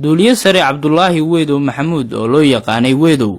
Duuliye sare Cabdulaahi Weedow Maxamuud, oo loo yaqaanay Weedow,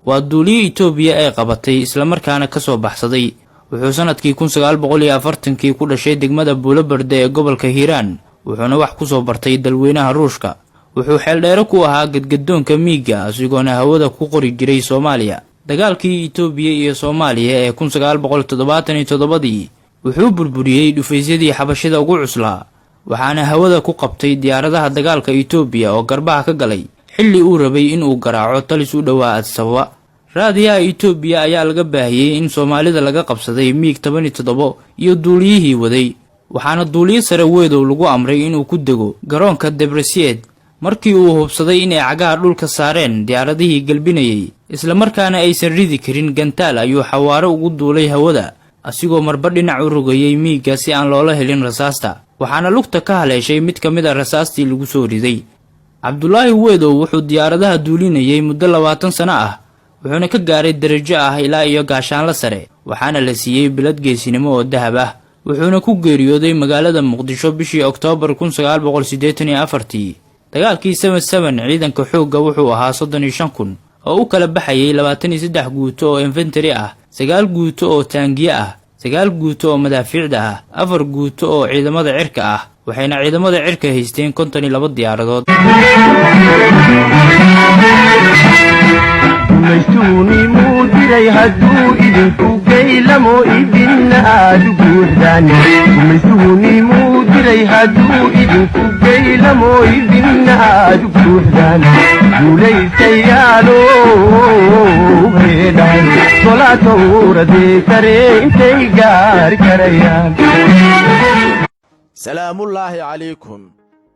waa duuliye Itoobiya ay qabatay, islamarkaana ka soo baxsaday. Wuxuu sanadkii 1940-kii ku dhashay degmada Buulobarde ee gobolka Hiiraan, wuxuuna wax ku soo bartay dalweynaha Ruushka. Wuxuu xeeldheero ku ahaa gadgadoonka miigga, asigoona hawada ku qori jiray Soomaaliya. Dagaalkii Itoobiya iyo Soomaaliya ee 1977-dii wuxuu burburiyey dhufaysyadii Xabashida ugu cuslaa, waxaana hawada ku qabtay diyaaradaha dagaalka Itoobiya oo garbaha ka galay xilli uu rabay inuu garaaco talis u dhowaa Addis Ababa. Raadiyaha Itoobiya ayaa laga baahiyey in Soomaalida laga qabsaday MiG 17 iyo duuliyihii waday, waxaana duuliye sare Weedow lagu amray inuu ku dego garoonka Debresiyed. Markii uu hubsaday inay cagaha dhulka saareen diyaaradihii galbinayay, islamarkaana aysan ridi karin gantaal, ayuu xawaaro ugu duulay hawada, asigoo marba dhinac u rogayay miigga si aan loola helin rasaasta, waxaana lugta ka haleeshay mid ka mid a rasaastii lagu soo riday. Cabdulaahi Weedow wuxuu diyaaradaha duulinayay muddo 20 sano ah, wuxuuna ka gaaray darajo ah ilaa iyo gaashaanla sare, waxaana la siiyey bilad geesinimo oo dahab ah, wuxuuna ku geeriyooday magaalada Muqdisho bishii Oktoobar 1984-tii. Dagaalkii 7-7 ciidanka xoogga wuxuu ahaa 35,000 oo u kala baxayay 23 guuto oo infantry ah, 9 guuto oo taangiye ah, 9 guuto oo madaafiicda ah, 4 guuto oo ciidamada cirka ah, waxayna ciidamada cirka haysteen 52 diyaaradood. Gumaystuunimuu diray hadduu idinku gaylamo, idinna aad u guuxdaan. Gumaystuunimuu diray hadduu idinku gaylamo, idinna aad u guuxdaan. Guulaystayaalow heedhan golaatowradee sare intay gaari karayaan. Salaamullaahi calaykum.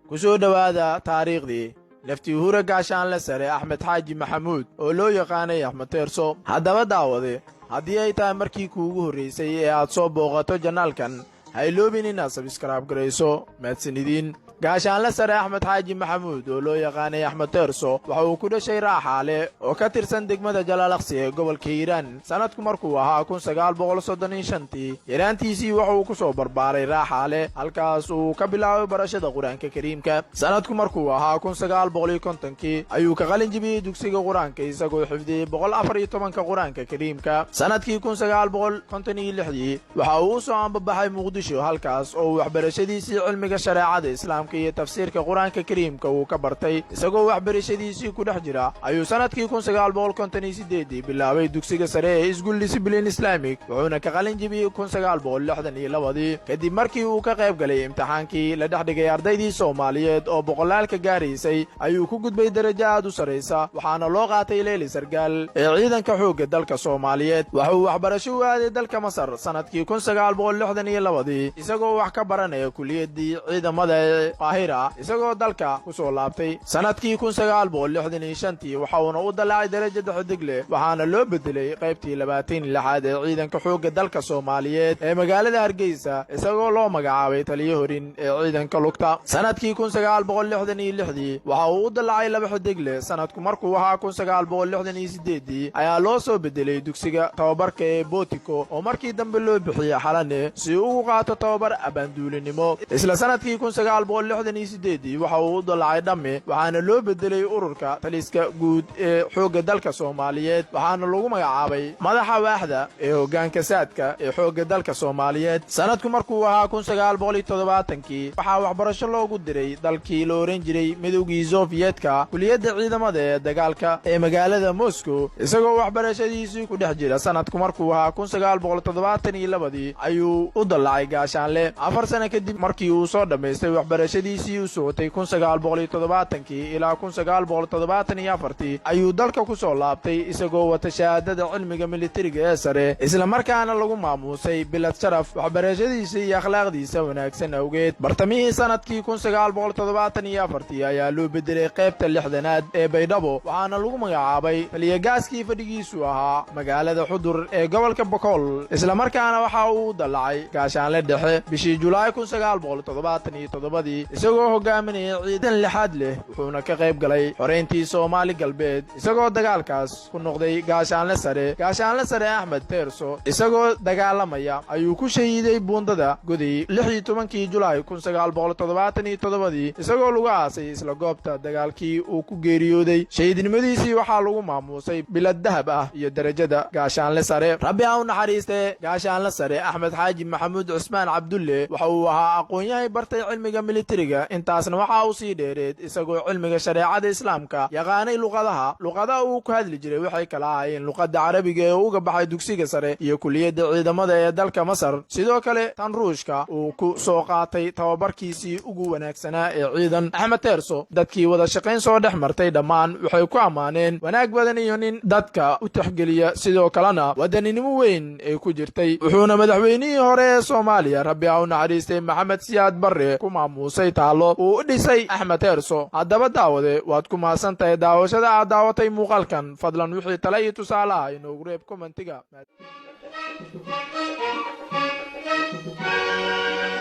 Ku soo dhowaada taariikhdii naftii hure gaashaanle sare Axmed Xaaji Maxamuud, oo loo yaqaanay Axmed Teerso. Haddaba daawade, haddii ay tahay markii kuugu horraysay ee aad soo booqato channel-kan, ha iloobin inaad subscribe garayso. Mahadsanidin. Gaashaanle sare Axmed Xaaji Maxamuud, oo loo yaqaanay Axmed Teerso, waxa uu ku dhashay Raaxaale oo ka tirsan degmada Jalaalaqsi ee gobolka Hiiraan, sannadku markuu ahaa 1935-tii. Yaraantiisii waxa uu ku soo barbaaray Raaxaale, halkaas uu ka bilaabay barashada Qur-aanka Kariimka. Sannadku markuu ahaa 1950-kii ayuu ka qalin jibiyey dugsiga Qur-aanka, isagoo xifdiyey 114-ka Qur-aanka Kariimka. Sannadkii 1956-dii waxa uu u soo ambabaxay Muqdisho, halkaas oo uu waxbarashadiisii cilmiga shareecada Islaamka iyo tafsiirka Qur-aanka Kariimka uu ka bartay. Isagoo waxbarashadiisii ku dhex jira ayuu sannadkii 1958-dii bilaabay dugsiga sare ee School Discipline Islamic, wuxuuna ka qalin jibiyey 1962-dii, kadib markii uu ka qayb galay imtixaankii la dhex dhigay ardaydii Soomaaliyeed oo boqolaalka gaaraysay. Ayuu ku gudbay darajo aad u sarraysa, waxaana loo qaatay leyli sargaal ee ciidanka xoogga dalka Soomaaliyeed. Waxa uu waxbarasho u aaday dalka Masar sannadkii 1962-dii, isagoo wax ka baranaya kuliyaddii ciidamada ee Qaahira. Isagoo dalka ku soo laabtay sannadkii 1965-tii, waxa uuna u dallacay darajada xidigle, waxaana loo bedelay qaybtii 26-aad ee ciidanka xoogga dalka Soomaaliyeed ee magaalada Hargeysa, isagoo loo magacaabay taliyo horin ee ciidanka lugta. Sannadkii 1966-dii waxa uu u dallacay laba xidigle. Sannadku markuu ahaa 1968-dii ayaa loo soo bedelay dugsiga tababarka ee Botico, oo markii dambe loo bixiyey Xalane, si uu ugu qaato tababar abaanduulinimo. Isla sannadkii 1968-dii waxa uu u dallacay dhamme, waxaana loo bedelay ururka taliska guud ee xoogga dalka Soomaaliyeed, waxaana lagu magacaabay madaxa waaxda ee hoggaanka saadka ee xoogga dalka Soomaaliyeed. Sannadku markuu ahaa 1970-kii waxaa waxbarasho loogu diray dalkii la ohan jiray Midowgii Sofiyeetka, kuliyadda ciidamada ee dagaalka ee magaalada Moscow. Isagoo waxbarashadiisii ku dhex jira, sannadku markuu ahaa 1972-dii ayuu u dallacay gaashaanle, 4 sano kadib markii uu soo dhammaystay waxbarashadiisii u socotay. 1970-kii ilaa 1974-tii ayuu dalka ku soo laabtay, isagoo wata shahaadada cilmiga militariga ee sare, islamarkaana lagu maamuusay bilad sharaf waxbarashadiisa iyo akhlaaqdiisa wanaagsan awgeed. Bartamihii sannadkii 1974-tii ayaa loo bedelay qaybta 60-aad ee Baydhabo, waxaana lagu magacaabay taliyagaaskii fadhigiisu ahaa magaalada Xudur ee gobolka Bokool, islamarkaana waxa uu u dallacay gaashaanle dhexe. Bishii Julaay 1977-dii Isagoo hogaaminaya ciidan lixaad leh, wuxuuna ka qayb galay xorayntii Soomaali Galbeed, isagoo dagaalkaas ku noqday gaashaanle sare. Gaashaanle sare Axmed Teerso isagoo dagaalamaya ayuu ku shahiiday buundada Goday 16-kii Julaay 1977-dii, isagoo lagu aasay isla goobta dagaalkii uu ku geeriyooday. Shahiidnimadiisii waxaa lagu maamuusay bilad dahab ah iyo derajada gaashaanle sare. Rabbi ha u naxariistee, gaashaanle sare Axmed Xaaji Maxamuud Cusmaan Cabdulle waxa uu ahaa aqoon-yahay bartay cilmiga militariga. Intaasna waxa uu sii dheereed isagoo cilmiga shareecada Islaamka yaqaanay. Luqadaha uu ku hadli jiray waxay kala ahaayeen luqadda Carabiga ee uga baxay dugsiga sare iyo kuliyadda ciidamada ee dalka Masar, sidoo kale tan Ruushka uu ku soo qaatay tababarkiisii ugu wanaagsanaa ee ciidan. Axmed Teerso dadkii wada shaqayn soo dhex martay dhammaan waxay ku ammaaneen wanaag badan iyo nin dadka u tixgeliya, sidoo kalena wadaninimo weyn ay ku jirtay. Wuxuuna madaxweynihii hore ee Soomaaliya, Rabbi ha u naxariistay, Maxamed Siyaad Barre ku maamuusay taallo uu u dhisay Axmed Teerso. Haddaba daawade, waad ku mahadsan tahay daawashada aad daawatay muuqaalkan. Fadlan wixii tale iyo tusaalaha inoogu reeb commentiga.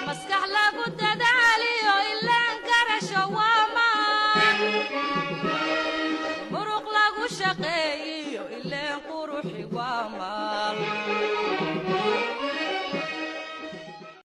Maskax lagu dadaaliyo ilaan karasho waa maan, muruq lagu shaqeeyiyo ileen quruxi waa